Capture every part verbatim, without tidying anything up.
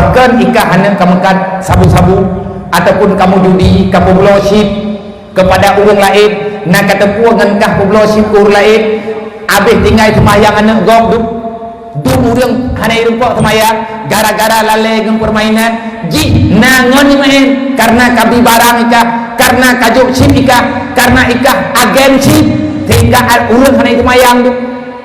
Pakon ikah hana kameukat sabu-sabu, ataupun kamu judi, kapeubloe chip kepada ureuëng laén, na kateupeue ngon kah peubloe chip keu ureuëng laén, abéh tinggai seumayang aneuëk gob dum. Dum ureuëng hana irumpok seumayang gara-gara lalée ngon peurmainan, jih na ngon imaén karena kabi barang ikah, karena kajok chip ikah, karena ikah agen chip, sehingga ureuëng hana seumayang dum.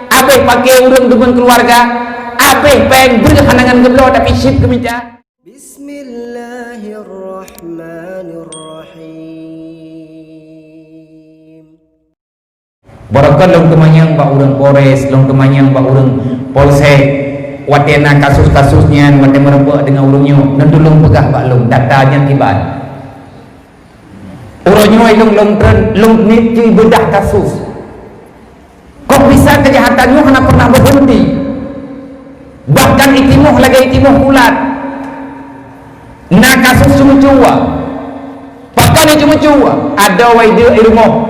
Abéh paké ureuëng deungon keuluwarga, abéh péng breueh hana ngon geubloe tapi chip geumita. Bismillahirrahmanirrahim. Barokon lôn teumanyong bak ureuëng Polres, lôn teumanyong bak ureuëng Polsek. Watée na kasus-kasus nyan, watée meurumpok deungon ureuëng nyoe, neutulông peugah bak lôn data nyan kiban. Uroe nyoe lôn, lôn treun, lôn niet cui beudah kasus. Kok bisa kejahatan nyoe hana pernah berhenti? Bahkan itimoh lagée itimoh ulat. Na kasus ceumeucue. Pakon ceumeucue? Adoe wai deuk i rumoh.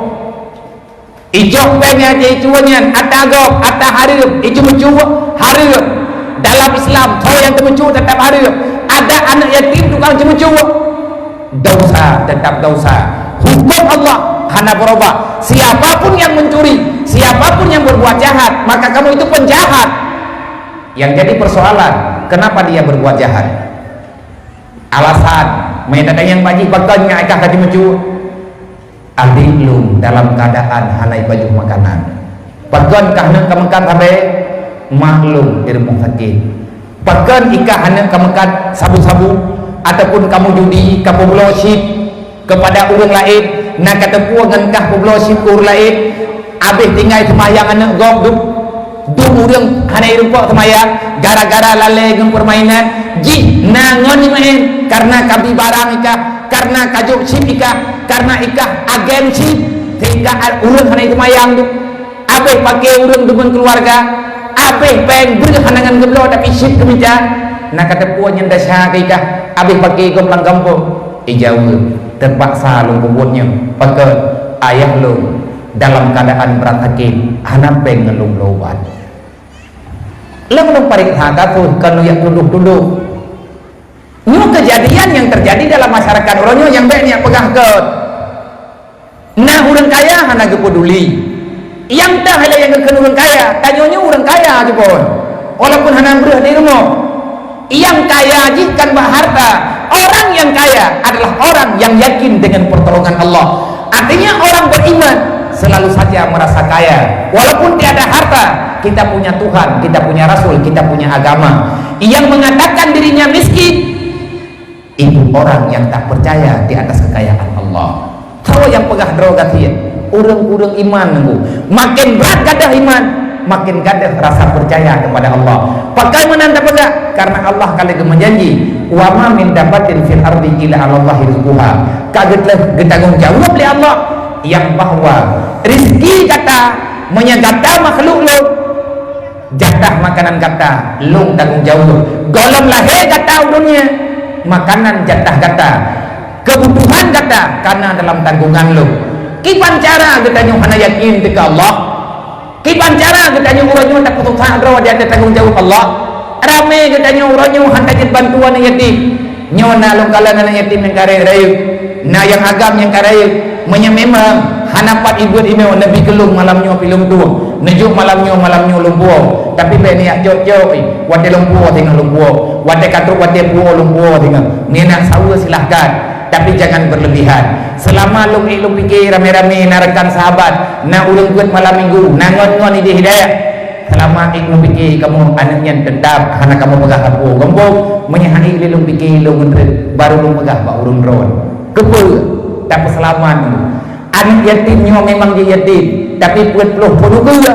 Ijok péng nyang icuwa nyan, ata gob, ata hareuem, iceumeucue hareuem. Dalam Islam, soe nyang teumeucue teutap hareuem. Ada aneuk yatim tukang ceumeucue. Dosa, tetap dosa. Hukum Allah hana berubah. Siapapun yang mencuri, siapapun yang berbuat jahat, maka kamu itu penjahat. Yang jadi persoalan, kenapa dia berbuat jahat? Alasan, meunyo tatanyong bak jih, pakon nyak ikah ka ceumeucue? Adik lôn dalam keadaan hana ipajoh makanan. Pakon kah neuk ka meukat sabe? Mak lôn di rumoh sakét. Pakon ikah hana ka meukat sabu-sabu, ataupun kamu judi, kapeubloe chip kepada ureuëng laén, na kateupeue ngon kah peubloe chip keu ureuëng laén, abéh tinggai seumayang aneuëk gob dum. Dum ureuëng hana irumpok seumayang gara-gara lalée ngon peurmainan, jih na ngon imaén karena kabi barang ikah, karena kajok chip ikah, karena ikah agen chip, sehingga ureuëng hana seumayang dum. Abéh paké ureuëng deungon keuluwarga, abéh péng breueh hana ngon geubloe tapi chip geumita. Na kateupeue nyan desya keu ikah, abéh paké gob lam gampông. Ijaweueb, teupaksa lôn peubuet nyoe. Pakon? Ayah lôn dalam keadaan brat sakét, hana péng ngon lôn bloe ubat. Lôn, lôn pareksa kasus, kon lôn jak tudoh-tudoh. Nyoe kejadian nyang terjadi dalam masyarakat uroe nyoe nyang bék nyak peugah göt. Na ureuëng kaya hana geupeuduli. Nyang teuh lé nyang geukheun ureuëng kaya, tanyoe nyoe ureuëng kaya jipon. Walaupun hana breueh di rumoh. Nyang kaya jih kan bak harta. Orang yang kaya adalah orang yang yakin dengan pertolongan Allah. Artinya orang beriman selalu saja merasa kaya. Walaupun tiada harta, kita punya Tuhan, kita punya Rasul, kita punya agama. Yang mengatakan dirinya miskin, itu orang yang tak percaya di atas kekayaan Allah. Soe nyang peugah droe gasien? Ureuëng-ureuëng iman nunggu. Makin brat gadoh iman, makin gadoh rasa percaya kepada Allah. Pakon meunan tapeugah? Karena Allah ka lheueh geumeujanji, "Wa ma min dabbatin fil ardi illa 'alallahi rizquha." Ka geutleuh geutanggong jaweueb lé Allah nyang bahwa rezeki gata, meunyoe gata makhluk lôn, jatah makanan gata lôn tanggong jaweueb. Gohlom lahé gata u dunia, makanan jatah gata, keubutuhan gata kana dalam tanggongan lôn. Kiban cara geutanyoe hana yakin teuka Allah? Kiban cara geutanyoe uroe nyoe tapeususah droe di ateueh tanggong jaweueb Allah? Ramé geutanyoe uroe nyoe hana jeuet bantu aneuk yatim. Nyoe na lôn kalon aneuk yatim nyang ka rayeuk-rayeuk, na nyang agam nyang ka rayeuk. Meunyoe memang hana pat ibeuet inoe, neubi keu lôn malam nyoe pih lôn tueng. Neujok malam nyoe, malam nyoe lôn puwoe. Tapi bék neujak cok-cok, watée lôn puwoe singoh lôn puwoe. Watée ka trok watée puwoe lôn puwoe singoh. Neunak saweue silahkan, tapi jangan berlebihan. Seulama lôn ék lôn pike ramé-ramé, na rekan sahabat, na ureuëng peuet malam minggu, na ngon-ngon idéh hidayah. Seulama ék lôn pike kamoe aneuk nyan teutab hana kamoe peugah sapeue gampông, meunyoe han ék lé lôn pike lôn ngon treuk, baru lôn peugah bak ureuëng droe. Keupeue? Tapeuseulamat. Aneuk yatim nyoe memang jih yatim, tapi peuet ploh peudukeue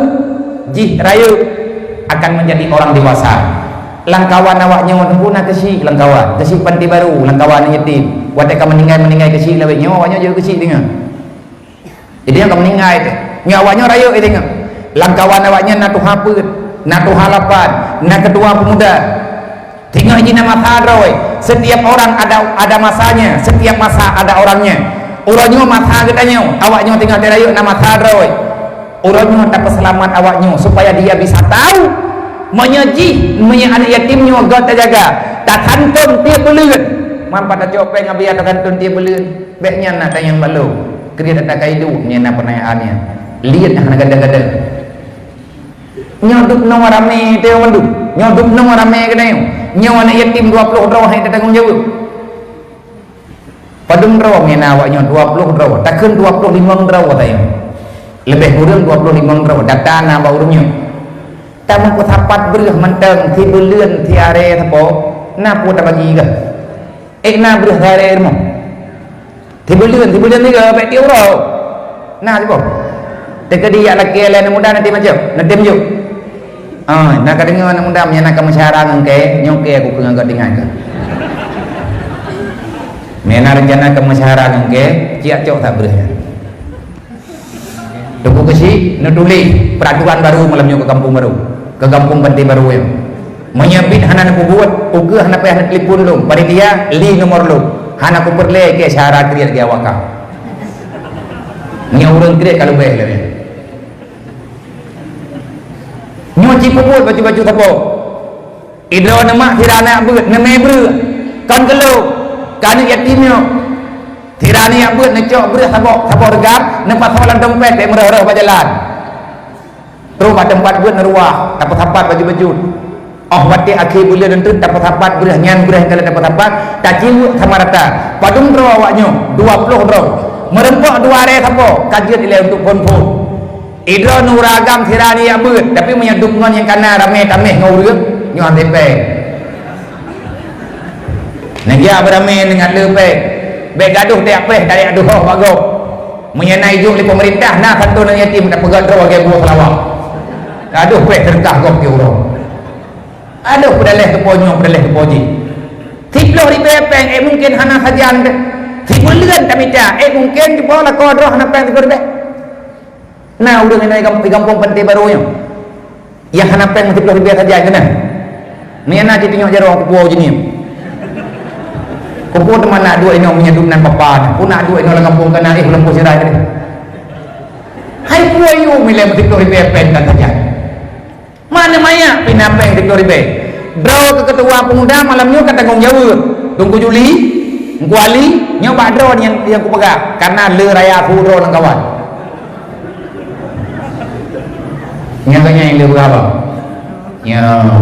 jih rayeuk akan menjadi orang dewasa. Lam kawan awak nyoe teungku na keuchik lam kawan, keuchik Panti Baru lam kawan aneuk yatim. Watée ka meuninggai, meuninggai keuchik lawét nyoe, awak nyoe jeuet keuchik deungoe. Jadi nyang ka meuninggai teuh, nyoe awak nyoe rayeuk teuh deungoe. Lam kawan awak nyan na tuha peuet, na tuha lapan, na keutua peumuda. Teungoh jih na masa droe, setiap orang ada, ada masanya, setiap masa ada orangnya. Uroe nyoe masa geutanyoe, awak nyoe teungoh teuh rayeuk na masa droe. Uroe nyoe tapeuseulamat awak nyoe supaya dia bisa tahu meunyoe jih, meunyoe aneuk yatim nyoe göt tajaga, Tasantom tieb buleuen. Man pat tacok péng abiya tasantom tieb buleuen. Bék nyan na tanyong bak lôn. Kriet ata ka iduek nyan na peunayaan nyan. Liet hana gada-gada. Nyoe dub noe ramé teuh mandum. Nyoe dub noe ramé keunoe. Nyoe aneuk yatim dua ploh droe hai tatanggong jaweueb. Padum droe meunan awak nyoe, dua ploh droe. Takheun dua ploh limong droe tayong. Leubeh kureueng dua ploh limong droe. Data na bak ureueng nyoe. Tameusapat breueh mantong, sibuleuen, siaré sapo, na peue tabagi kah? Ék na breueh siaré rumoh? Sibuleuen, sibuleuen tiga, bèk tiep uroe. Na sipo? Teukeudi jak lakèe lé aneuk muda nanti macam, nanti meujok. Ah, na ka deungoe aneuk muda, meunyo na ka meusyara ngon kèe, nyoe kèe aku keu ngon geuh tinggai kah. Meunyo na reuncana ka meusyara ngon kèe, ciyak cok that breueh nyan. Teungku Keuchik neutuléh peuraturan baru malam nyoe keu gampông baru, keu gampông Pantai Baru nyoe. Meunyo biet hana neupeubuet, ukeue hana payah neutelepon lôn, panitia li nomor lôn. Hana kupeureulèe kèe syara kriet lagèe awak kah. Meunyo ureueng kriet ka leubeh lé. Nyoe cit peubuet baju-baju sapo. Idroe neumat sira aneuk beuet, neumè breueh. Kon keu lôn, keu aneuk yatim nyoe. Sira aneuk beuet neucok breueh saboh, saboh reugam, neupasoe lam dompet, bèk meureuh-reuh bak jalan. Trok bak teumpat beuet neuruwah, tapeusapat baju-baju. Óh watèe akhé buleuen eunteuk tapeusapat breueh nyan, breueh nyang ka lheueh tapeusapat, taciweuek sama rata. Padum droe awak nyoe, dua ploh droe. Meureumpok dua aré sapo, ka jeuet ilèe untuk phon-phon. Idroe nura agam sira aneuk beuet, tapi meunyo dum ngon nyang kana ramé taméh ngon ureueng, nyoe hana péng. Neujak beuramé deungon le péng. Bèk gadoh teuh péng, tarek adoh hoh bak gob. Meunyo na ijok lé peumeurintah, na santom aneuk yatim tapeugöt droe lagèe buah seulawah. Gadoh péng seudeukah gob keu uroe. Adoh peudaléh keupo nyoe, peudaléh keupo jih. Siploh ribèe péng, ék mungken hana sajan teuh. Sibuleuen tamita, ék mungken jipo lakoe droe hana péng siploh ribèe. Na ureueng inong di gam-, di gampông Pantai Baru nyoe, nyang hana péng meusiploh ribèe saja keunan. Meunyo na jitunyok jaroe kupuwoe jih nyoe. Kupuwoe teuma na duek inong meunyo dum nan papa nyoe. Pun na duek inong lam gampông keunan, eh, ulôn puwoe sira jih. Hai puwoe yue milée meusiploh ribèe péng dan saja. Mana manyak pih na péng siploh ribèe. Droe keu keutua peumuda malam nyoe ka tanggong jaweueb. Teungku Juli, Teungku Ali, nyoe bak droe nyang, nyang kupeugah, kareuna le raya su droe lam kawan. Nyang ka nyan le beurapa? Nyoe.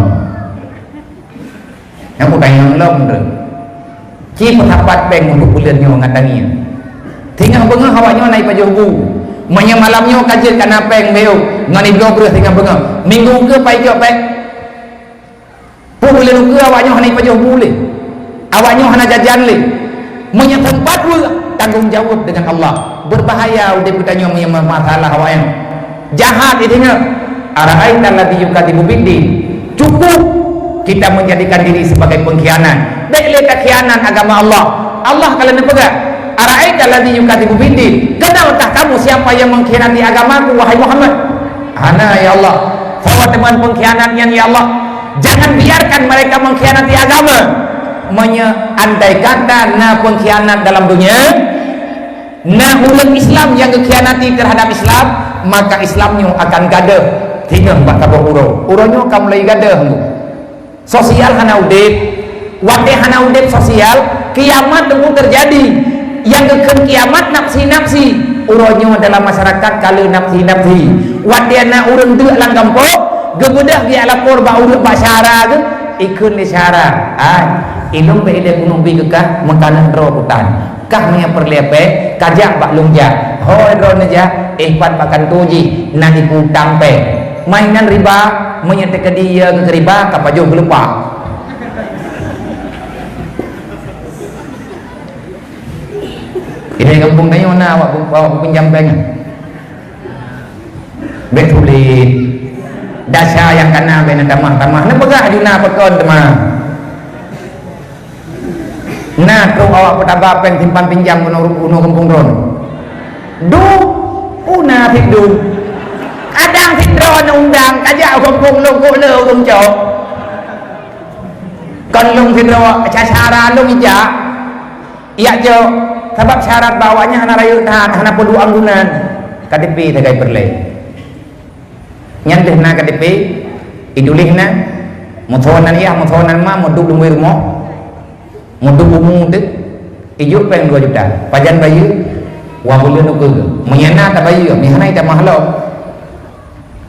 Nyang kutanyong lom tu. Ci peusapat péng untuk buleuen nyoe ngon tangieng. Singoh beungoh awak nyoe na jipajoh bu. Meunyoe malam nyoe ka jeuet ka na péng miyueb ngon ibloe breueh singoh beungoh. Minggu keue pai jok péng. Peue buleuen ukeue awak nyoe hana jipajoh bu lé. Awak nyoe hana jajan lé. Meunyoe teumpat weuek, tanggong jaweueb deungon Allah. Beubahaya udeb geutanyoe meunyoe masalah awak nyan. Jahat, ingat, "Ara'aital ladzi yukadzibu biddin." Cukup kita menjadikan diri sebagai pengkhianat. Bèk lé takhianat agama Allah. Allah ka lheueh neupeugah, "Ara'aital ladzi yukadzibu biddin." Kenalkah kamu siapa yang mengkhianati agamaku, wahai Muhammad? Hana, ya Allah. Soe teuma pengkhianat nyan, ya Allah? Jangan biarkan mereka mengkhianati agama. Meunyoe andai kata na pengkhianat dalam dunia, na ureueng Islam nyang geukhianati terhadap Islam, maka Islam nyoe akan gadôh singoh bak saboh uroe. Uroe nyoe ka mulai gadôh nyoe. Sosial hana udeb. Watèe hana udeb sosial, kiamat teungku teujadi. Nyang geukheun kiamat nafsi-nafsi. Uroe nyoe dalam masyarakat ka le nafsi-nafsi. Watèe na ureueng deuk lam gampông, geubeudôh geujak lapor bak ureueng bak syara geuh, ikheun lé syara. Ai, ilôn bèk ilèe keunoe bi keu kah meukanan droe kutan. Kah meunyoe peureulèe péng, kajak bak lôn jak. Hôi droeneuh jak, eh, pat bak kantô jih, na jipeutang péng. Mainan riba, meunyoe teukeudi ya keu riba, ka pajoh geuleupah. Di gampông tanyoe na awak, awak peupinjam péng. Bèk sulet. Desya nyang kana bèk neutamah-tamah. Neupeugah aju na pakon teuma. Na trok awak peutaba péng simpan pinjam keunoe, keunoe gampông droeneuh. Dum, uh, na sidum. Kadang sidroe neuundang, kajak gampông lôn kok le ureueng cok. Kon lôn sidroe, syara lôn ijak. Ijak cok, sabab syarat bak awaknyan hana rayeuk that, hana peuduek anggunan. K T P sagai peureulèe. Nyan deuh na K T P, ituléh na, meusoe nan yah, meusoe nan ma, meuduek lumbôi rumoh, Meutubuh mu teuh, ijok péng dua juta. Pajan bayeue? Wah, buleuen ukeue. Meunyo na tabayeue, meuhana itamah lom.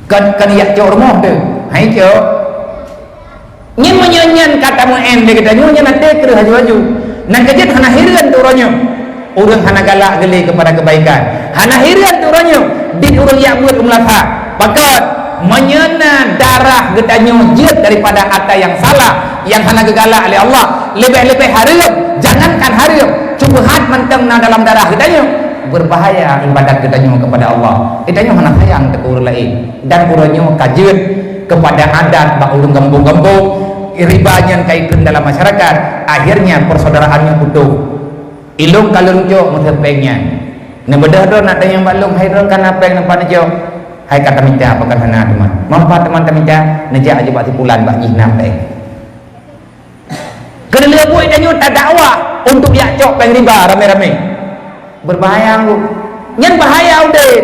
Kan, kan yak cok rumoh teuh. Hai cok. Nyan meunyo nyan ka tameu'en lé geutanyoe, nyan até kreueh aju-aju. Nyan keuh jeuet hana hireuen teuh uroe nyoe. Ureuëng hana galak geulé keupada keubaikan. Hana hireuen teuh uroe nyoe, dit ureuëng yak beuet u meulasa. Pakon, meunyo na darah geutanyoe jeuet daripada ata nyang salah, nyang hana geugalak lé Allah, leubeh-leubeh hareuem, jangankan hareuem, syubhat mantong na dalam darah geutanyoe, beubahaya ibadat geutanyoe keupada Allah. Geutanyoe hana sayang teuh keu ureuëng laén. Dan uroe nyoe ka jeuet keupada adat bak ureuëng gampông-gampông, riba nyan ka ikheun dalam masyarakat, akhirnya persaudaraan nyoe putôh. Ilôn ka lôn cok meuseupeng nyan. Neubeudôh droe na tanyong bak lôn, "Hai droe, ka na péng napa neucok?" "Hai ka tamita, pakon hana teuma." "Meunapa teuma tamita?" "Neujak aju bak si pulan, bak jih na péng." Keuneulheueh buet tanyoe tadakwah untuk yak cok péng riba ramé-ramé. Beubahaya ngon nyan, bahaya udeb.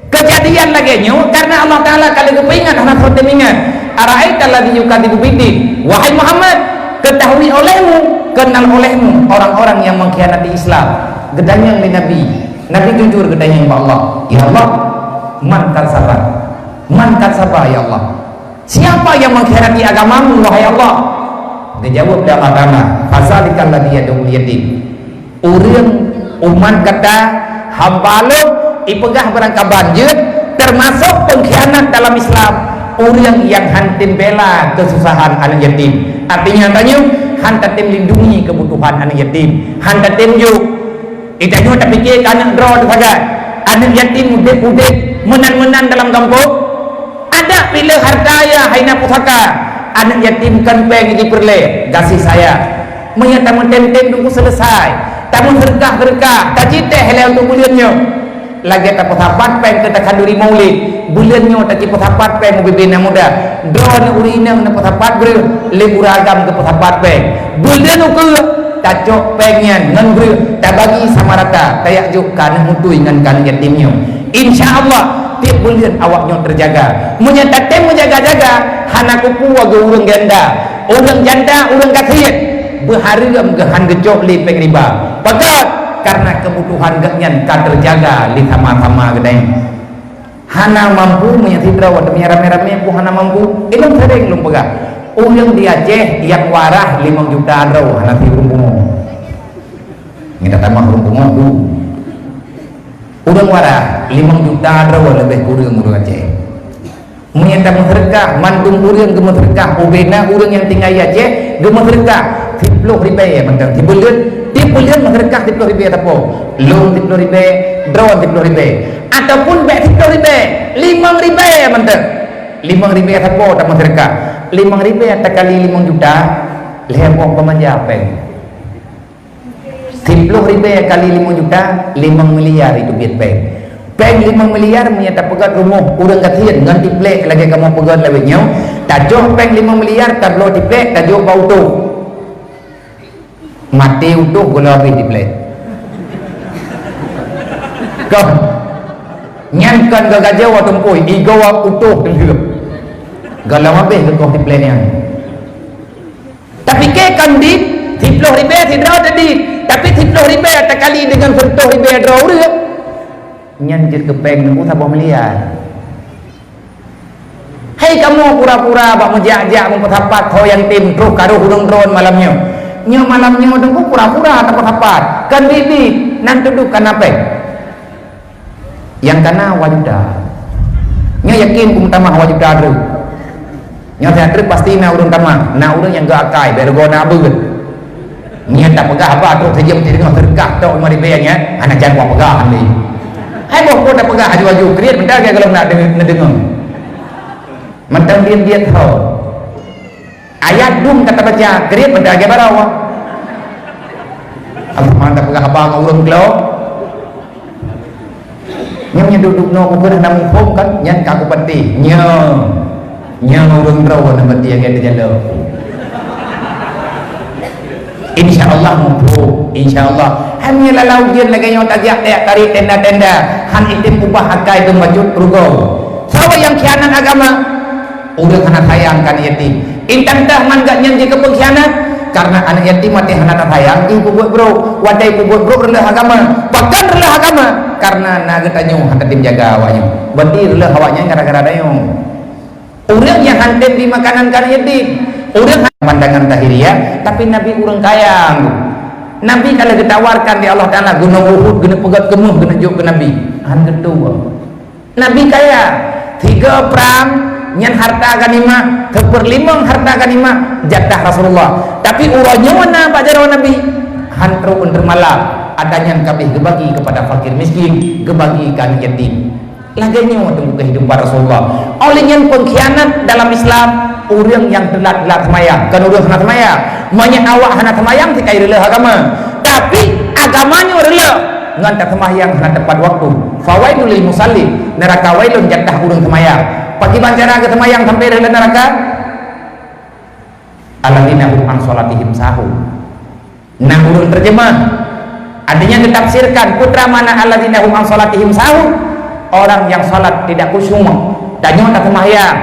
Keujadian lagée nyoe karena Allah Taala ka lheueh geupeuingat hana soe teuingat. "Ara'aital ladzi yukadzibu biddin." Wahai Muhammad, ketahui olehmu, kenal olehmu orang-orang yang mengkhianati Islam. Geutanyong lé Nabi. Nabi jujur geutanyong bak Allah, "Ya Allah, man kadzdzaba? Man kadzdzaba, ya Allah?" Siapa yang mengkhianati agamamu, wahai Allah? Geujaweueb lé Allah Taala, "Fadzalikal ladzi yad'ul yatim." Ureuëng umat gata hamba lôn ipeugah beurangkaban jeuet, teumasok peungkhianat dalam Islam, ureuëng nyang han tem bela keususahan aneuëk yatim. Artinya tanyoe han tatem lindungi keubutuhan aneuëk yatim, han tatem jok. Geutanyoe tapike keu aneuëk droe teuh sagai. Aneuëk yatim udeb-udeb meunan-meunan dalam gampông. Adak piléh harta ya hai na pusaka. Aneuëk yatim kon péng jipeureulée, gaséh sayang. Meunyoe tameutem-tem teungku seuleusai, tameuseureukah-seureukah, tacitéh lé untuk buleuen nyoe. Lagée tapeusapat péng keu takhanduri maulid, buleuen nyoe tacipeusapat péng ubé-bé na muda. Droeneuh ureuëng inong neupeusapat breueh, lé gurée agam geupeusapat péng. Buleuen ukeue, tacok péng nyan ngon breueh, tabagi sama rata, tayak jok keu aneuëk mutui ngon keu aneuëk yatim nyoe. Insya Allah, tieb buleuen awaknyoe teujaga. Meunyoe tatem meujaga-jaga, hana kupeue geu ureuëng ganda, ureuëng janda, ureuëng gasien, beuhareuem geuh han geucok lé péng riba. Pakon? Karena keubutuhan geuhnyan ka teujaga lé sama-sama geutanyoe. Hana mampu, meunyoe sidroe watée meunyoe ramé-ramé pun hana mampu. Ilôn sering lôn peugah, ureuëng di Aceh nyang warah limong juta droe hana si ureuëng pungo. Nyan tatamah ureuëng pungo tu. Ureuëng warah limong juta droe leubeh kureueng ureuëng Aceh. Meunyoe tameuseureukah, mandum ureuëng geumeuseureukah, ubé na ureuëng nyang tinggai Aceh geumeuseureukah siploh ribée mantong. Sibuleuen, tieb buleuen meuseureukah siploh ribée sapo. Lôn siploh ribée, droe siploh ribée. Ataupun bék siploh ribée, limong ribée mantong. Limong ribée sapo tameuseureukah. Limong ribée takali limong juta, lhée boh peumanja péng. Siploh ribée kali limong juta, limong miliar itu biet péng. Péng limong miliar meunyoe tapeugét rumoh ureuëng gasien ngon tiplek lagée kamoe peugét lawét nyoe, tacok péng limong miliar tabloe tiplek tajok bak utoh. Maté utoh gohlom habéh tiplek. Kon. Nyan kon geugajoe teungku, igoe utoh teulheueh. Gohlom habéh geukoh tiplek nyan. Tapike kon dit, siploh ribée sidroe teuh dit, tapi siploh ribée takali deungon sireutoh ribée droe ureuëng. Nyan jeuet keu péng teungku saboh miliar. Hai kamoe pura-pura bak meujak-jak meupeusapat ho nyang tem troh karoh ureuëng droe malam nyoe. Nyoe malam nyoe teungku pura-pura tapeusapat, kon dit-dit, nan teuduek kana péng. Nyang kana dua juta. Nyoe yakin ku meutamah dua juta droe. Nyoe siat treuk pasti na ureuëng tamah, na ureuëng nyang geuakai, bék rugoe na beuet. Nyan tapeugah haba trok sijeuem sideungoe seureukah tok limong ribée nyan, hana can kupeugah lé. Hai boh po tapeugah aju-aju, kriet meuntah lagée gohlom na neudeungoe. Mantong biet-biet ho. Ayat dum ka tabaca, kriet meuntah lagée barô. Abah man tapeugah haba ngon ureuëng klo. Nyoe nyang duek-duek noe bukon hana muphom kan, nyan ka kupeuntéh. Nyoe, nyoe ureuëng droe na beuti nyang teujalok. Insya Allah muphom, insya Allah. Hanya lalau ujian lagée nyoe tajak tajak tarék tenda-tenda, han item ubah akai geumacut rugoe. Saboh nyang khianat agama, ureuëng hana sayang keu yatim. Intan tah man gak nyang jeuet keu peungkhianat, Karena aneuk yatim watèe hana tasayang, jih peubuet brôk. Watèe peubuet brôk reuloh agama. Pakon reuloh agama? Karena na geutanyoe hana tem jaga awaknyan. Berarti reuloh awaknyan gara-gara tanyoe. Ureueng nyang hana tem bri makanan keu aneuk yatim. Ureueng pandangan zahiriah, tapi Nabi ureueng kaya. Nabi ka lheueh geutawarkan lé Allah Taala Gunong Uhud, geuneuk peugöt keu méuh, geuneuk jok keu Nabi. Han geutuwoe. Nabi kaya, tiga prang nyan harta ganimah, seperlima harta ganimah jatah Rasulullah. Tapi uroe nyoe na bak jaroe Nabi, han trok untreuk malam, ata nyan ka abéh geubagi keupada fakir miskin, geubagi keu aneuk yatim. Lagèe nyoe teungku keuhidupan Rasulullah. Oleh nyan pengkhianat dalam Islam, ureueng nyang teulat-teulat seumayang, kon ureueng hana seumayang. Meunyoe awak hana seumayang, sikai reuloh agama. Tapi agama nyoe reuloh ngon taseumayang hana tepat waktu. Fawailul lil musallin, neuraka wailun jatah ureueng seumayang. Pakriban cara geuseumayang sampai reuloh neuraka? Alladzina hum an shalatihim sahun. Nah, ureueng terjemah. Artinya ditafsirkan, peue makna alladzina hum an shalatihim sahun? Orang yang salat tidak khusyuk. Tanyoe taseumayang.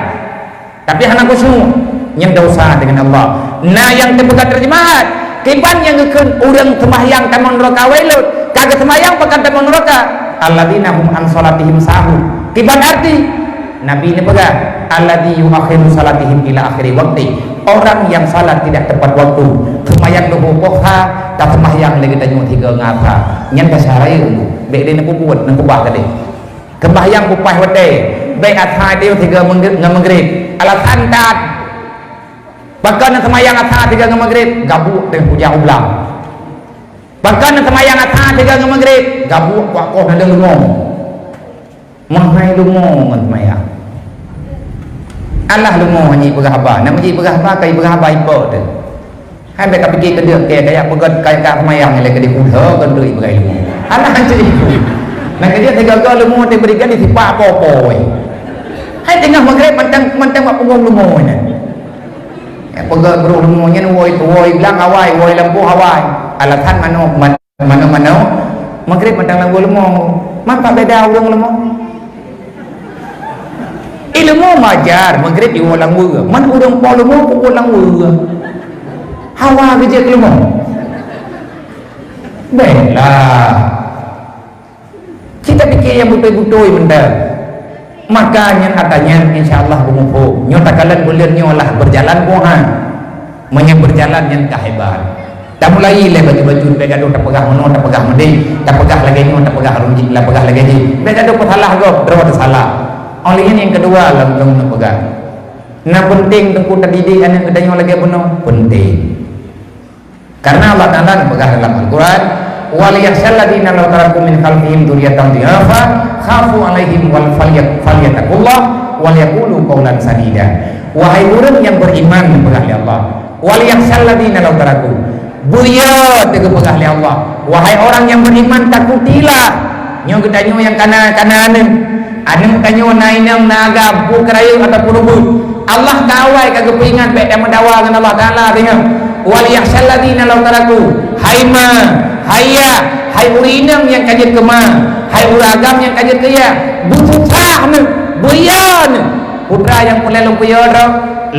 Tapi hana khusyuk, nyan desya deungon Allah. Na nyang teupeugah terjemahan, kiban nyang geukheun ureueng seumayang tamong neuraka wailun, ka geuseumayang pakon tamong neuraka? Alladzina hum an shalatihim sahun. Kiban arti? Nabi neupeugah, "Alladzi yuakhiru shalatihim ila akhiri waqti." Orang yang salat tidak tepat waktu, seumayang leuhô poh ha, taseumayang lé geutanyoe tiga ngon asa. Nyan ka syahrayeuk tu. Bèk lé neupeubuet, neukeubah tadi. Seumayang beupaih watèe, bèk asa tiga mengge-, ngon Maghrib. Alasan that. Pakon seumayang asa tiga ngon Maghrib, gabuek teuh kujak u blang. Pakon seumayang asa tiga ngon Maghrib, gabuek kuak koh nadeueng leumo. Meuhai leumo ngon seumayang. Alah leumo hana jipeugah haba, nak jipeugah haba, ka jipeugah haba ipok teuh. Hai bèk ka pike keu deuk kèe, kajak peugöt, kajak seumayang lé keudéh, udah keu deuk ipeugah ilmu. Alah hantu ibu. Nah, keudéh sigaga leumo teuh berikan disipak po-po weh. Hai teungoh Maghrib mantong, mantong bak punggong leumo nyan. Ya, peugöt brôk leumo nyan, woi, woi blang awai, woi lampôh awai. Alasan manoe, man-, manoe-manoe, Maghrib mantong lam leumo. Man pat beda ureueng leumo? Ilmu majar, Maghrib iwoe lam weue. Man ureueng po leumo peuwoe lam weue. Hawa geujak leumo. Bela. Kita pikir nyang beutôi-beutôi mantong. Maka nyan ata nyan insya Allah beumuphom. Nyoe takalon buleuen nyoe lah berjalan buhan. Meunyoe berjalan nyan ka hebat. Tamulai lé bacut-bacut, bèk gadoh tapeugah meunoe, tapeugah meudéh, tapeugah lagèe nyoe, tapeugah rugi, tapeugah lagèe jih. Bèk gadoh peusalah gob, droe teusalah. Óh lheueh nyan nyang keudua lom lôn neupeugah. Na peunteng teungku tadidik aneuk geutanyoe lagèe bunoe? Peunteng. Karena Allah Taala neupeugah dalam Al-Quran, "Wal yakhsyal ladzina law taraku min khalfihim dzurriyyatan dhi'afa khafu 'alaihim wal falya-, falyattaqullah wal yaqulu qaulan sadida." Wahai ureueng nyang beriman, neupeugah lé Allah, "Wal yakhsyal ladzina law taraku." Beuyo teuh geupeugah lé Allah, "Wahai orang nyang beriman, takutilah." Nyoe geutanyoe nyang kana, kana aneuk. Aneuk tanyoe na inong, na agam, peue keurayeuk ataupun ubit. Allah ka awai ka geupeuingat, bèk tameudawa ngon Allah Taala teungoh. "Wal yakhsyal ladzina law taraku." Hai ma, hai yah, hai ureueng inong nyang ka jeuet keu ma, hai ureueng agam nyang ka jeuet keu yah, beususah neuh, beuyo neuh. Peue nyang peureulèe lôn peuyö droe?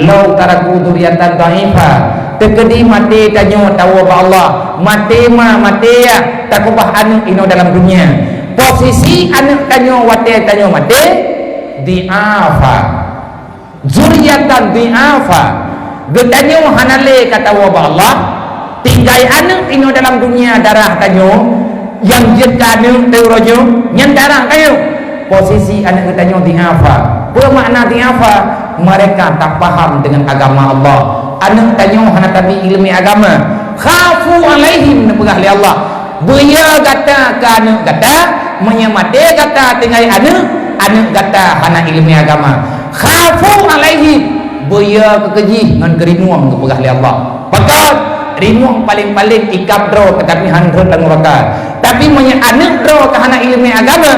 "Law taraku dzurriyyatan dhi'afa." Teukeudi maté tanyoe tawoe bak Allah, maté ma, maté yah, takeubah aneuk inoe dalam dunia. Posisi aneuk tanyoe watèe tanyoe maté, dhi'afa. Dzurriyyatan dhi'afa. Geutanyoe hana lé ka tawoe bak Allah, tinggai aneuk inoe dalam dunia darah tanyoe, nyang jeuet keu aneuk teuh uroe nyoe, nyan darah tanyoe. Posisi aneuk geutanyoe dhi'afa. Peue makna dhi'afa? Mereka tak paham dengan agama Allah. Aneuk tanyoe hana tabi ileumèe agama. Khafu 'alaihim, neupeugah lé Allah. Beuyo gata keu aneuk gata, meunyoe maté gata tinggai aneuk, aneuk gata hana ileumèe agama. Khafu 'alaihim, beuyo keu keujih ngon keurinueng, geupeugah lé Allah. Pakon? Rimueng paléng-paléng ikab droe, teutapi han rhot lam nuraka. Tapi meunyoe aneuk droe ka hana ileumèe agama,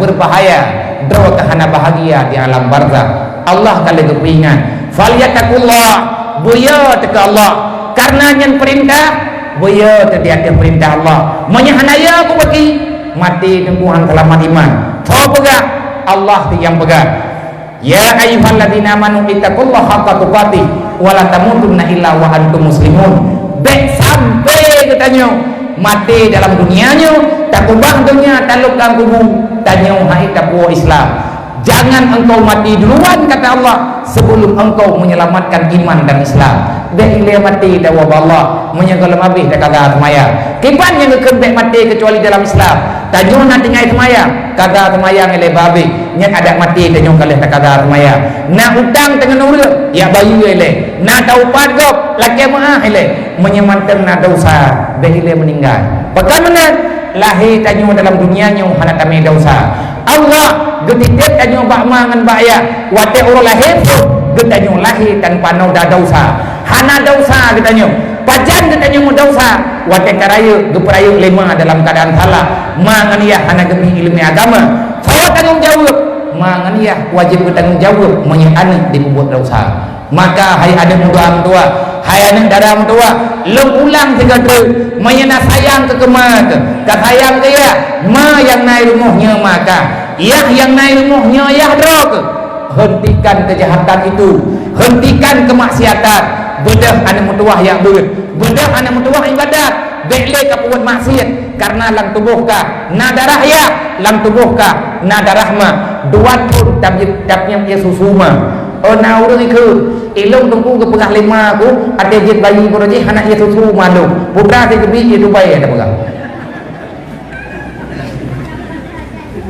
beubahaya, droe ka hana bahagia di alam barzakh. Allah ka lheueh geupeuingat, "Falyattaqullah," beuyo teuh keu Allah, kareuna nyan peurintah, beuyo teuh di ateueh peurintah Allah. Meunyoe hana yo, beuki, maté teungku han seulamat iman. Soe peugah? Allah nyang peugah. "Ya ayyuhalladzina amanu ittaqullaha haqqa tuqatih wa la tamutunna illa wa antum muslimun." Bèk sampai geutanyoe maté dalam dunia nyoe, takeubah donya talôb lam kubu, tanyoe hai tapuwoe Islam. Jangan engkau mati duluan, kata Allah, sebelum engkau menyelamatkan iman dan Islam. Bèk ilèe maté tawoe bak Allah, meunyoe gohlom habéh takaga seumayang. Kiban nyang geukheun bèk maté keucuali dalam Islam? Tanyoe na tinggai seumayang, kaga seumayang ilèe babeh, nyan adak maté tanyoe ka lheueh takaga seumayang. Na utang deungon ureueng, jak bayeue ilèe. Na taupat gob, lakèe meu'ah ilèe. Meunyoe mantong na desya, bèk ilèe meuninggai. Pakon meunan? Lahé tanyoe dalam dunia nyoe hana tamè desya. Allah geutitép tanyoe bak ma ngon bak yah. Watèe uroe lahé pun geutanyoe lahé tanpa noda desya. Hana desya geutanyoe. Pajan geutanyoe meudesya? Watèe ka rayeuk, geupeurayeuk lé ma dalam keuadaan salah, ma ngon yah hana geubri ileumèe agama. Soe tanggông jaweueb? Ma ngon yah wajéb geutanggông jaweueb meunyoe aneuk jipeubuet desya. Maka hai aneuk meutuah, hai aneuk dara meutuah, lôn ulang sigoe treuk, meunyoe na sayang keu keuma keuh, ka sayang keu yah, ma nyang na i rumoh nyoe ma kah, yah nyang na i rumoh nyoe yah droe keuh. Hentikan kejahatan itu, hentikan kemaksiatan. Beudôh aneuk meutuah jak beuet, beudôh aneuk meutuah ibadat, bèk lé ka peubuet maksiet, karena lam tuboh kah na darah yah, lam tuboh kah na darah ma. Dua thôn tabiet, tapiep ie susu ma. Oh, na ureueng ikheun, ilôn teungku geupeugah lé ma ku, até jeuet bayi baroe jih hana ie susu ma lôn. Putra si geubi ie tubai, tapeugah.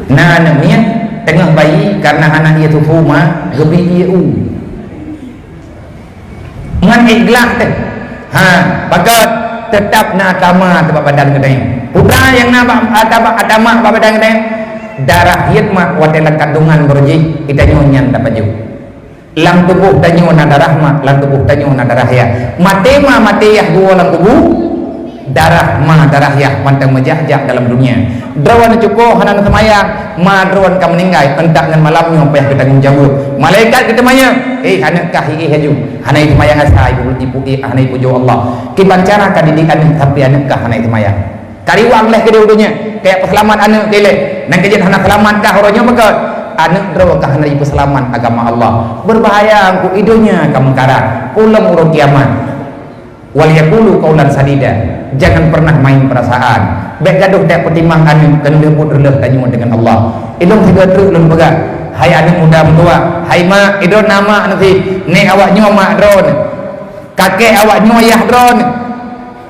Na aneuk miet teungoh bayi, karena hana ie susu ma, geubi ie u. Ngon ikhlas teuh. Ha, pakat, teutap na ata ma bak badan geutanyoe. Putra nyang na bak ata, bak ata ma bak badan geutanyoe, darah hiet ma watèe lam kandungan baroe jih, geutanyoe nyan tapajoh. Lam tuboh tanyoe na darah ma, lam tuboh tanyoe na darah yah. Maté ma, maté yah geuwoe lam kubu, darah ma, darah yah mantong meujak-jak dalam dunia. Droeneuh cuko hana neuseumayang, ma droeneuh ka meuninggai, euntak ngon malam nyoe payah geutanggông jaweueb. Malaikat geuteumanyong, "Eh, aneuk kah, iéh laju. Hana iseumayang asai, ibu, ibu, eh, hana ipujoe Allah. Kiban cara ka didik aneuk, tapi aneuk kah hana iseumayang?" Ka riwang lé keudéh u donya, kajak peuseulamat aneuk keu ilèe. Nyang keujeuet hana seulamat kah uroe nyoe beugöt? Aneuk droe kah hana jipeuseulamat agama Allah. Beubahaya, eungkôt i donya ka meukarat, ulôn uroe kiamat. "Wal yaqulu qaulan sadida." Jangan pernah main perasaan. Bèk gadôh tajak peutimang aneuk, keuneuk buet reuloh tanyoe deungon Allah. Ilôn sigoe treuk lôn peugah, hai aneuk muda meutuah, hai mak, idroe na mak neuh, nèk awak nyoe mak droeneuh. Kakek awak nyoe yah droeneuh.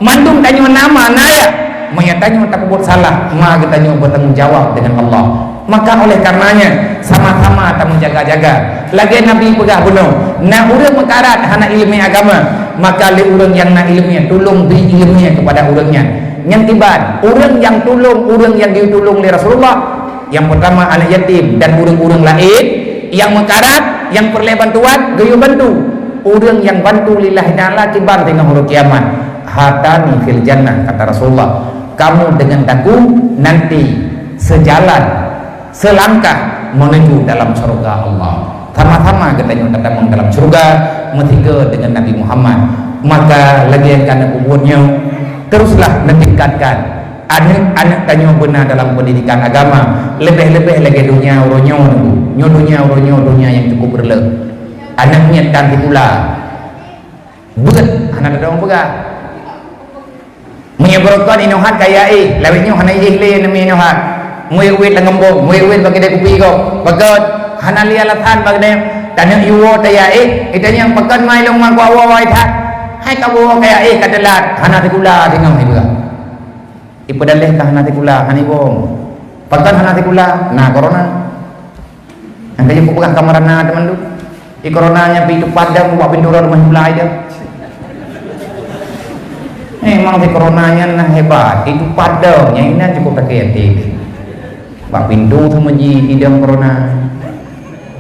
Mandum tanyoe na ma na yah. Meunyoe tanyoe tapeubuet salah, ma geutanyoe beutanggung jawab deungon Allah. Maka oleh karenanya, sama-sama tameujaga-jaga. Lagèe Nabi peugah bunoe, na ureueng meukarat hana ileumèe agama, maka lé ureueng nyang na ileumèe tulông bri ileumèe keupada ureueng nyan. Nyan kiban, ureueng nyang tulông, ureueng nyang geutulông lé Rasulullah, nyang peurtama aneuk yatim dan ureueng-ureueng laén nyang meukarat, nyang peureulèe bantuan, geuyue bantu. Ureueng nyang bantu lillahi ta'ala kiban teungoh uroe kiamat. "Hatani fil jannah," kata Rasulullah, "kamu dengan aku nanti sejalan, selangkah menuju dalam syurga Allah." Sama-sama geutanyoe tatamong dalam syurga meusigoe deungon Nabi Muhammad. Maka lagèe nyang ka neupeugah nyoe, teruslah neutingkatkan aneuk-aneuk tanyoe beuna dalam pendidikan agama, leubeh-leubeh lagèe donya uroe nyoe nyoe. Nyoe donya uroe nyoe, donya nyang cukup reuloh. Aneuk miet tan sikula. Beuet hana tadong peugah. Meunyoe beurokon inoe hat kaya éh, lawét nyoe hana éh lé neumi inoe hat. Muwét-wét lam geumbong, muwét-wét bak keude kupi gob. Pakon hana lé alasan bak keude. Taneuk yue woe taya éh, itanyong pakon mai lôn ma kuwoe wai that. Hai ka woe kaya éh ka teulat, hana sikula singoh ipeugah. Ipeudaleh ka hana sikula, hana iwoe. Pakon hana sikula? Na korona. Nyang ka jipeugah ka meurana teuma tu. Di korona nyan pi teupat dong bak pintoe rumoh sebelah itu. Memang si korona nyan na hebat, itu padong nyang inan cukup sakét hati. Bak pintoe tu meunyi idong korona.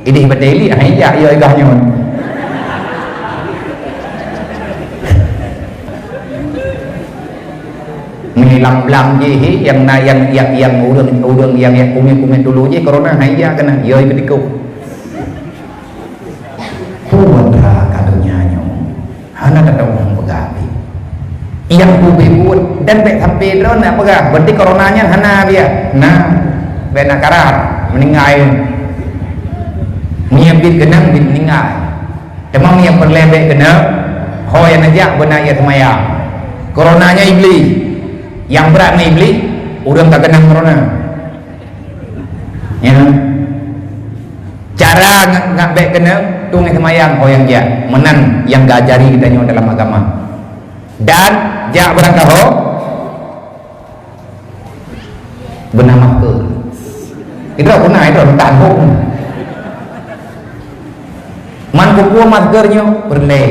Idéh bateli, ah, ijak, ya, igah nyoe. Meulam-lam jih, nyang na, nyang, nyang, nyang ureueng, ureueng nyang, nyang kumiet-kumiet dulu jih, korona hai jak keunan, ya, ikut-ikut. Peue raka donya nyoe, hana tadong nyang peugah pih. Nyang ubé buet dan bèk sampai droe na peugah, berarti korona nyan hana biar. Nah, bèk na karat, meuninggai. Meunyoe bit keunong, bit meuninggai. Teuma meunyoe peureulèe bèk keuneuk, ho nyang neujak beuna ie seumayang. Corona nyan Iblih. Nyang brat ngon Iblih, ureuëng ka keunong corona. Ya. Cara ngat, ngat bék keunong, tueng seumayang ho nyang jak. Meunan nyang geuajari geutanyoe dalam agama. Dan jak beurangkaho beuna masker. Itu pernah, itu entah pun. Man peue masker nyoe peureulée.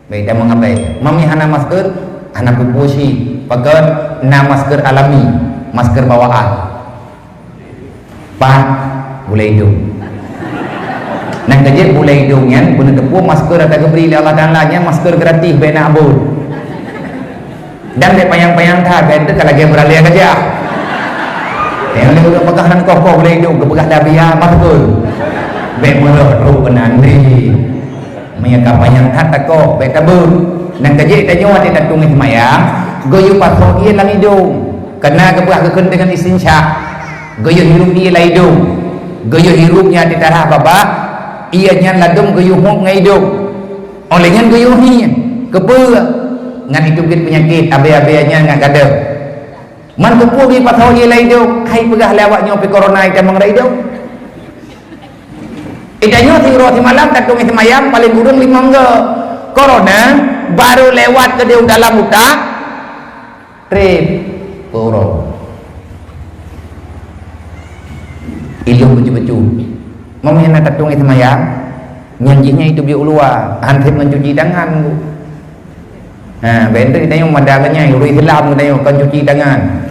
Baik, dah mengabaikan. Mami hana masker, hana peue-peue si. Pakon na masker alami, masker bawaan. Pat, bulai idong. Nang keujeuet bulai idong nyan, beuneuteupeu masker ata geubri lé Allah Taala nyan, masker gratis, bék na abon. Dan bék panyang-panyang that, bék teuka lagée beuralée gajah. Nyang lé ureuëng peugah nan koh-koh bulai idong, geupeugah dah biya masker. Bék meureuh trok keunan deh. Meunyoe ka panyang that takoh, bék tabeuet. Nang keujeuet tanyoe watée tatueng seumayang, geuyue pasoe ié lam idong. Kana geupeugah geukheun deungon istinsyak. Geuyue hirup ié lam idong. Geuyue hirup nyan di tarah babah, ié nyan ladom geuyue hop ngon idong. Óh lheueh nyan geuyue hieng. Keupeue? Ngan itu jeuet peunyakét, abée-abée nyan ngat gadôh. Man keupeue geupasoe ié lam idong, hai peugah lé awak nyoe pih corona itamong rot idong. Itanyoe siuroe simalam tatueng seumayang paleng kureueng limong go. Corona barô lewat keudeh u dalam utak, treb, peuuroe. Ilong bacut-bacut. Meunyoe na tatueng seumayang, nyan jih nyan itu biek u luwa, han sép ngon cuci tangan. Ha, bék itanyoe mada nyan, ureuëng Islam itanyoe kon cuci tangan.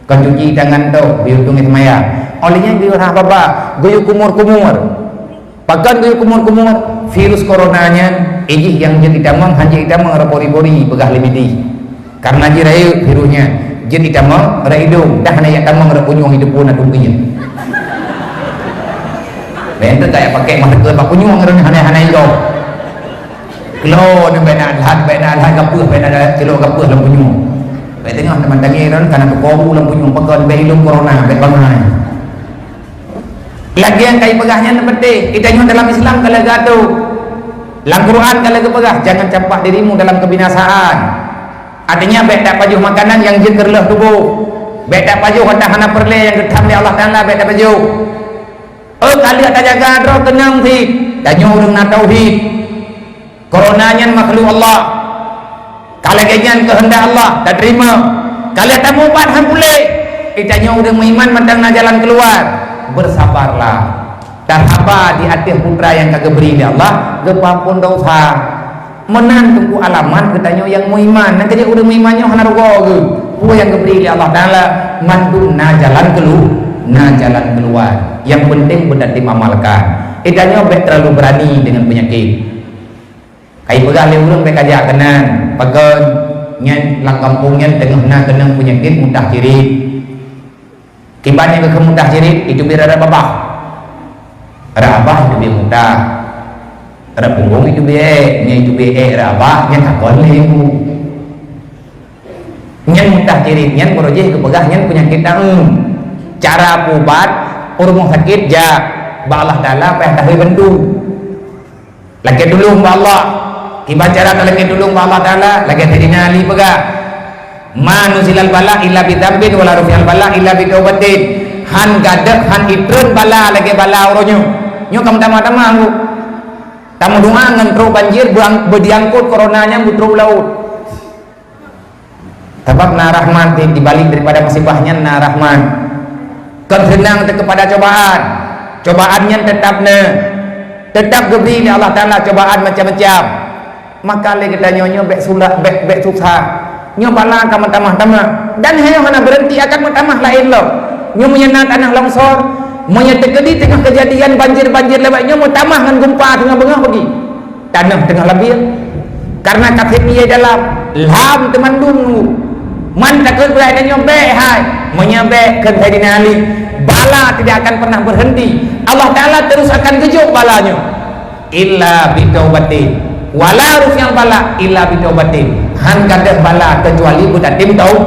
Kon cuci tangan toh, geuyue tueng seumayang. Óh lheueh nyan geuyue rhah babah, geuyue kumur-kumur. Pakon geuyue kumur-kumur? Virus corona nyan, ijih nyang jeuet itamong, han jeuet itamong, reupori-pori, peugah lé Midi. Karena jih rayeuk virus nyan, jeuet itamong, rot idong, dah hana jak tamong, rot punyueng, itu pun na tungkien. Bék teuka jak pakai masker bak punyueng, rot hana-hana idong. Klo ni bék na lhat, bék na lhat gapeuh, bék na lhat klo gapeuh lam punyueng. Bék teungoh teuma tangieng ron kana teukobu lam punyueng, pakon bék ilong corona, bék bangai. Lagée nyang ka ipeugah nyan penting, itanyoe dalam Islam ka lagée atoe. Lam Quran ka lagée peugah, "Jangan campak dirimu dalam kebinasaan." Artinya bék tapajoh makanan nyang jeuet keu reuloh tuboh. Bék tapajoh hareuta hana peureulée nyang geutam lé Allah Taala, bék tapajoh. Oh, ka lheueh tajaga droe keunong cit. Tanyoe ureuëng na tauhid. Corona nyan makhluk Allah. Ka lagée nyan keuheundak Allah, tateurimong. Ka lheueh tamubat han puléh. Itanyoe ureuëng meuiman mantong na jalan keuluwa. Bersabarlah. Tasaba di ateueh putra nyang ka geubri lé Allah, geupeuampon desya. Meunan teungku alamat geutanyoe nyang meuiman. Nang keujeuet ureuëng meuiman nyoe hana rugoe geuh. Peue nyang geubri lé Allah Taala, mandum na jalan keulu-, na jalan keuluwa. Nyang penting beutatém amalkan. Itanyoe bék terlalu berani dengan penyakit. Ka ipeugah lé ureuëng bék kajak keunan, pakon nyan lam gampông nyan teungoh na keunong peunyakét mutah cirit. Kiban nyang geukheun mutah cirit, itu biet rara babah. Rara babah itu biet mutah. Rara punggong itu biet ék, nyan itu biet ék rara babah, nyan takon lé ibu. Nyan mutah cirit, nyan baroe jih geupeugah nyan peunyakét daun. Cara peuubat, u rumoh sakét jak, bak Allah Taala payah tahe bantu. Lakée tulông bak Allah. Kiban cara talakée tulông bak Allah Taala, lagée Saidina Ali peugah, "Ma nuzilal bala illa bi dzambin wa la rufi'al bala illa bi taubatin." Han gadôh, han itrön bala lagée bala uroe nyoe. Nyoe ka meutamah-tamah anggô. Tameudoá ngon trok banjir beuang-, beudiangkot corona nyan beutrok u laôt. Sabab na rahmat di, di balik daripada musibah nyan na rahmat. Kon seunang teuh keupada cobaan. Cobaan nyan teutap na. Teutap geubri lé Allah Taala cobaan macam-macam. Maka lé geutanyoe nyoe bék sulak, bék, bék susah. Nyoe bala ka meutamah-tamah. Dan nyoe hana beureuenti akan meutamah laén lom. Nyoe meunyoe na tanah longsor, meunyoe teukeudi teungoh keujadian banjir-banjir lewat nyoe meutamah ngon gumpa teungoh beungoh bagi. Tanoh teungoh labieng. Kareuna ka sép ié dalam, lam teumandum nunggu. Man takot beuraya tanyoe bék hai. Meunyoe bék kheun Saidina Ali, bala tidak akan pernah berhenti. Allah Taala terus akan geujok bala nyoe. Illa bitaubatin. Wala rufi'al bala illa bitaubatin. Han gadôh bala keucuali beutatém tau-,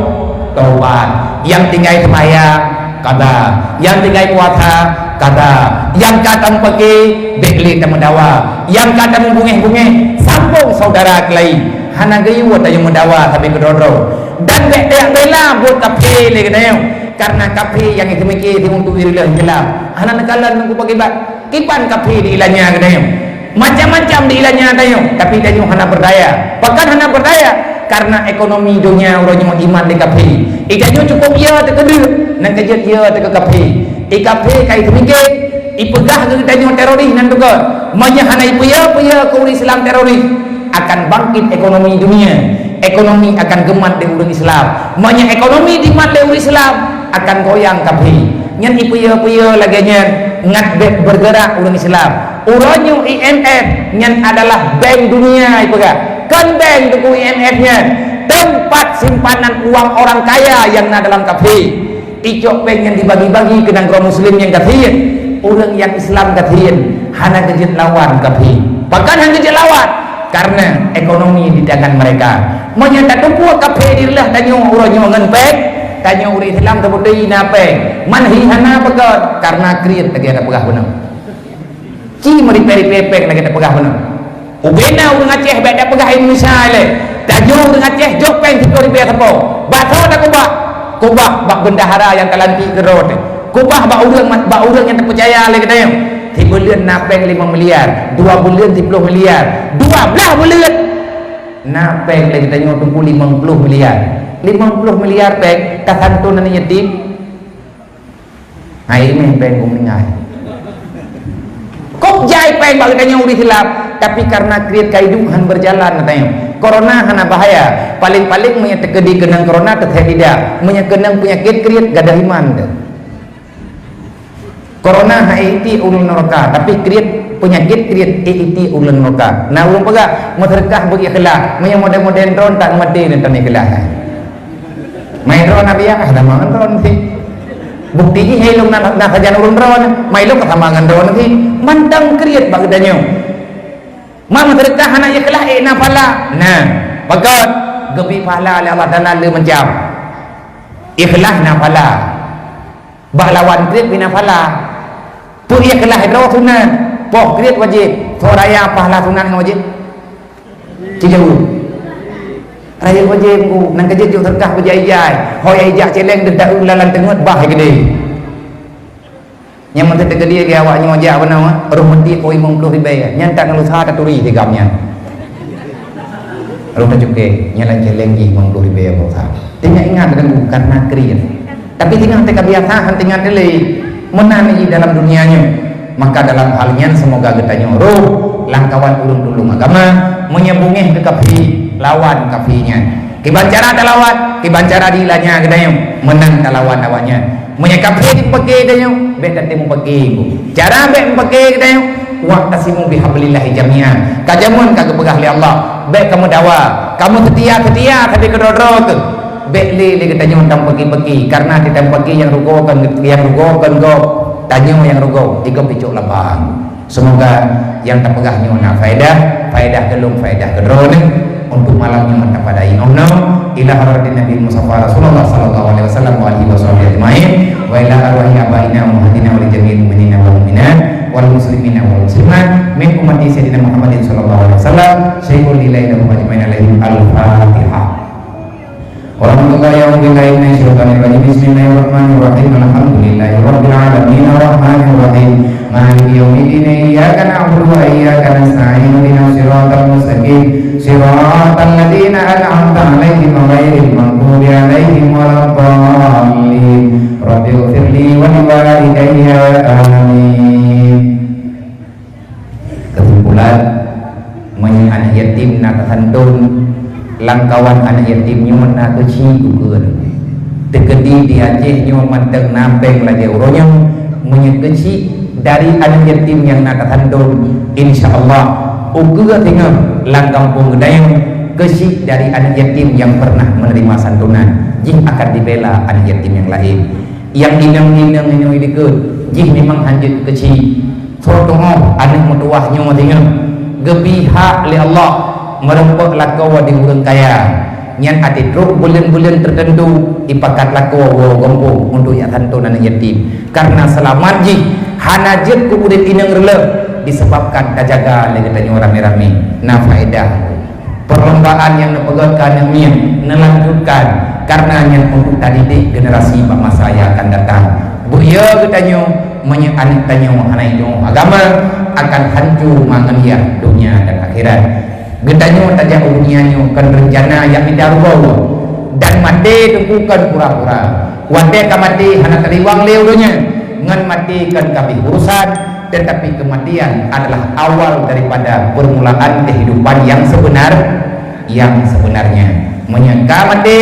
taubat. Nyang tinggai seumayang, kada. Nyang tinggai puasa, kada. Nyang ka tameupaké, bék lé tameudawa. Nyang ka tameubungéh-bungéh, sambông syedara keulayi. Hana geuyue tanyoe meudawa sabe keudroe-droe. Dan bék tajak bela buet kafé lé geutanyoe. Karena kafé nyang jiseumiké siuntui riléh Islam. Hana neukalon teungku pakiban. Kiban kafé diilanya geutanyoe. Macam-macam diilanya tanyoe, tapi tanyoe hana berdaya. Pakon hana berdaya? Karena ekonomi donya uroe nyoe iman lé kafé. Itanyoe cukup ya teukeudeuh, nan keujeuet ya teukeukafé. Ikafé ka iseumiké, ipeugah keu geutanyoe teroris nan teuka. Meunyoe hana ipeuyeu-peuyeu keu ureuëng Islam teroris, akan bangkit ekonomi dunia. Ekonomi akan geumat lé ureuëng Islam. Meunyoe ekonomi dimat lé ureuëng Islam, akan goyang kafé. Nyan ipeuyeu-peuyeu lagée nyan, ngat bék bergerak ureuëng Islam. Uroe nyoe I M F nyan adalah bank dunia ipeugah. Kon bank teungku I M F nyan, tempat simpanan uang orang kaya yang na dalam kafé. Icok péng nyan dibagi-bagi keu nanggroe muslim nyang gasien, ureuëng nyang Islam gasien, hana geujeuet lawan kafé. Pakon hana geujeuet lawan? Karena ekonomi di tangan mereka. Meunyoe tateupeue kafé direuleh tanyoe uroe nyoe ngon péng, tanyoe ureuëng Islam teubeutôi na péng. Man hi hana pakon, karena kriet lagée tapeugah bunoe. Ci meuripée-ripée péng lagée tapeugah bunoe. Ubena ureuëng Aceh bék tapeugah Indonesia ilée. Tanyoe ureuëng Aceh jok péng siploh ribée sapo. Bak soe takubah? Kubah bak bendahara nyang talantik keudroe teuh. Kubah bak ureuëng, bak ureuëng nyang tapeucaya lé geutanyoe. Sibuleuen na péng limong miliar, dua buleuen siploh miliar, dua blaih buleuen na péng lé geutanyoe teungku limong ploh miliar. Limong ploh miliar péng tasanton aneuk yatim. Hai meh péng geumeuninggai. Kok jai péng bak geutanyoe ureuëng Islam, tapi karena kriet ka iduek hana berjalan geutanyoe. Corona hana bahaya, paling-paling meunyoe teukeudi keunong corona teuthèe lidah, meunyoe keunong peunyakét kriet gadôh iman teuh. Corona hai iti ulôn nuraka, tapi kriet peunyakét kriet iti ulôn nuraka. Na ureuëng peugah, meuseudeukah beu ikhlas, meunyoe model-model droen tak maté dan tan ikhlas. Mai droen Nabi ah, sama ngon droen sih. Bukti jih hai lôn na, na sajan ureuëng droen, mai lôn sama ngon droen sih. Mantong kriet bak geutanyoe. Ma meuseudeukah hana ikhlas, eh, na pahala. Nah, pakon geubi pahala lé Allah Taala le macam. Ikhlas na pahala. Bak lawan kriet bina pahala. Peu ikhlas droe sunat, poh kriet wajéb. Soe raya pahala sunat ngon wajéb? Ci jaweueb. Raya wajéb ku, nang keujeuet jok seudeukah beujai-jai. Ho yai jak céléng deuh taeu lam teungeut bah geude. Nyang meuteuk teukeudi lagée awak nyoe jak beuna, roh meuti po limong ploh ribée. Nyan tak ngeulusa taturi sigam nyan. Roh tacuké, nyan lam céléng jih limong ploh ribée roh sa. Teuingat-ingat deungon karena kriet. Tapi singoh teuka biasa, han teuingat lé. Meunan jih dalam dunia nyoe. Maka dalam hal nyan semoga geutanyoe roh lam kawan ureuëng tulông agama, meunyoe beungéh keu kafé, lawan kafé nyan. Kiban cara talawan, kiban cara diilanya geutanyoe, meunan talawan awaknyan. Meunyoe kafé jipaké geutanyoe, bék tatem mupaké. Cara bék mupaké geutanyoe, wa'tasimu bihablillahi jami'a. Ka jameun ka geupeugah lé Allah, bék kamoe dawa, kamoe seutia-seutia sabe keudroe-droe keuh. Bék lé lé geutanyoe tamupaké-paké, karena tamupaké nyang rugoe kon, nyang rugoe kon gob, tanyoe nyang rugoe, di gob icok laba. Semoga nyang tapeugah nyoe na faedah, faedah keu lôn, faedah keu droeneuh untuk malam nyoe tapadai. Ila hadratin Nabi Mustafa Rasulullah sallallahu alaihi wasallam wa alihi wasahbihi ajmain, wa ila arwahi abaina wa ummahatina wa li jami'il mu'minina wal mu'minat wal muslimina wal muslimat min ummati Sayyidina Muhammadin sallallahu alaihi wasallam syai'un lillahi lahum ajmain alaihim. Al-Fatihah. Warahmatullahi wabarakatuh. Bismillahirrahmanirrahim. Alhamdulillahi rabbil alamin. Arrahmanirrahim. Maliki yaumiddin. Iyyaka na'budu wa iyyaka nasta'in. Ihdinas siratal mustaqim. Siratal ladzina an'amta 'alaihim ghairil maghdubi 'alaihim waladdallin. Rabbighfirli wa liwalidayya. Amin. Kesimpulan, meunyoe aneuk yatim na tasanton, lam kawan aneuk yatim nyoe na keuchik ukeue. Teukeudi di Aceh nyoe mantong na péng lagée uroe nyoe, meunyoe keuchik dari aneuk yatim nyang na tasanton, insya Allah, ukeue singoh lam gampông geutanyoe, keuchik dari aneuk yatim nyang pernah menerima santunan, jih akan dibela aneuk yatim nyang laén. Nyang inong-inong nyoe dikeue, jih memang hanjeuet keuchik. Soe tuoh aneuk meutuwah nyoe singoh geubri hak lé Allah meureumpok lakoe di ureuëng kaya. Nyan até trok buleuen-buleuen teuteuntu ipakat lakoe woe gampông untuk jak santon aneuk yatim. Karena seulamat jih hana jeuet keu udeb inong reuleuh disebabkan tajaga lé geutanyoe ramé-ramé. Na faedah. Perlombaan nyang neupeugöt keu aneuk miet neulanjutkan, karena nyan untuk tadidik generasi bak masa nyang akan datang. Beu yo geutanyoe, meunyoe aneuk tanyoe hana inong agama, akan hancô mangat yah donya dan akhirat. Geutanyoe tajak u donya nyoe kon reuncana nyang mita rugoe, dan maté teungku kon pura-pura. Watée ka maté hana taliwang lé u donya, ngon maté kon ka abéh urusan, tetapi kematian adalah awal daripada permulaan kehidupan yang sebenar, yang sebenarnya. Meunyoe ka maté,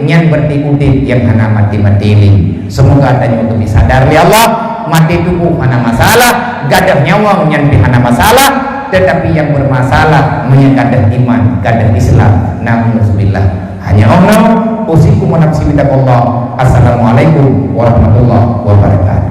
nyan berarti udeb nyang hana maté-maté lé. Semoga tanyoe geubri sadar lé Allah, maté tuboh hana masalah, gadôh nyawöng nyan pih hana masalah, tetapi nyang bermasalah meunyoe gadôh iman, gadôh Islam. Nauzubillah. Hanya Allah, usikum wa nafsi bitaqwallah. Assalamualaikum warahmatullahi wabarakatuh.